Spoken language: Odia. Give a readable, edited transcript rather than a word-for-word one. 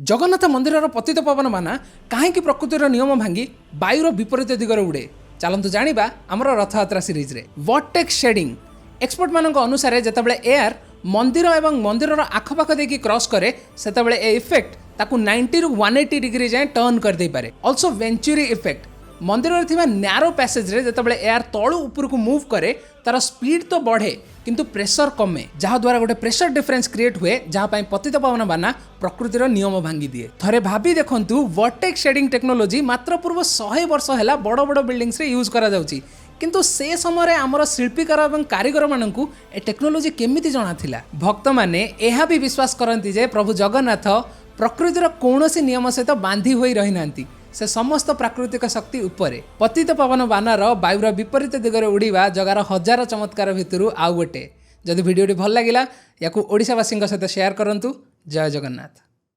ଜଗନ୍ନାଥ ମନ୍ଦିରର ପତିତ ପାବନ ବାନା କାହିଁକି ପ୍ରକୃତିର ନିୟମ ଭାଙ୍ଗି ବାୟୁର ବିପରୀତ ଦିଗରେ ଉଡ଼େ? ଚାଲନ୍ତୁ ଜାଣିବା ଆମର ରଥଯାତ୍ରା ସିରିଜରେ। Vertex shedding. ଏକ୍ସପର୍ଟମାନଙ୍କ ଅନୁସାରେ, ଯେତେବେଳେ ଏୟାର ମନ୍ଦିର ଏବଂ ମନ୍ଦିରର ଆଖପାଖ ଦେଇକି କ୍ରସ୍ କରେ, ସେତେବେଳେ ଏ ଇଫେକ୍ଟ ତାକୁ 90ରୁ 180 ଡିଗ୍ରୀ ଯାଏଁ ଟର୍ନ କରିଦେଇପାରେ। Also venturi effect. ମନ୍ଦିରରେ ଥିବା ନ୍ୟାରୋ ପ୍ୟାସେଜରେ ଯେତେବେଳେ ଏୟାର ତଳୁ ଉପରକୁ ମୁଭ୍ କରେ, ତାର ସ୍ପିଡ୍ ତ ବଢ଼େ କିନ୍ତୁ ପ୍ରେସର କମେ, ଯାହାଦ୍ୱାରା ଗୋଟେ ପ୍ରେସର ଡିଫରେନ୍ସ କ୍ରିଏଟ୍ ହୁଏ, ଯାହା ପାଇଁ ପତିତ ପାବନ ବାନା ପ୍ରକୃତିର ନିୟମ ଭାଙ୍ଗି ଦିଏ। ଥରେ ଭାବି ଦେଖନ୍ତୁ, ଭର୍ଟେକ୍ସ ସେଡ଼ିଂ ଟେକ୍ନୋଲୋଜି ମାତ୍ର ପୂର୍ବ 100 ବର୍ଷ ହେଲା ବଡ଼ ବଡ଼ ବିଲ୍ଡିଂସରେ ୟୁଜ୍ କରାଯାଉଛି। କିନ୍ତୁ ସେ ସମୟରେ ଆମର ଶିଳ୍ପୀକାର ଏବଂ କାରିଗରମାନଙ୍କୁ ଏ ଟେକ୍ନୋଲୋଜି କେମିତି ଜଣାଥିଲା? ଭକ୍ତମାନେ ଏହା ବି ବିଶ୍ୱାସ କରନ୍ତି ଯେ ପ୍ରଭୁ ଜଗନ୍ନାଥ ପ୍ରକୃତିର କୌଣସି ନିୟମ ସହିତ ବାନ୍ଧି ହୋଇ ରହିନାହାନ୍ତି। ସେ ସମସ୍ତ ପ୍ରାକୃତିକ ଶକ୍ତି ଉପରେ। ପତିତ ପାବନ ବାନାର ବାୟୁର ବିପରୀତ ଦିଗରେ ଉଡ଼ିବା ଜଗାର ହଜାର ଚମତ୍କାର ଭିତରୁ ଆଉ ଗୋଟେ। ଯଦି ଭିଡ଼ିଓଟି ଭଲ ଲାଗିଲା, ୟାକୁ ଓଡ଼ିଶାବାସୀଙ୍କ ସହିତ ସେୟାର କରନ୍ତୁ। ଜୟ ଜଗନ୍ନାଥ।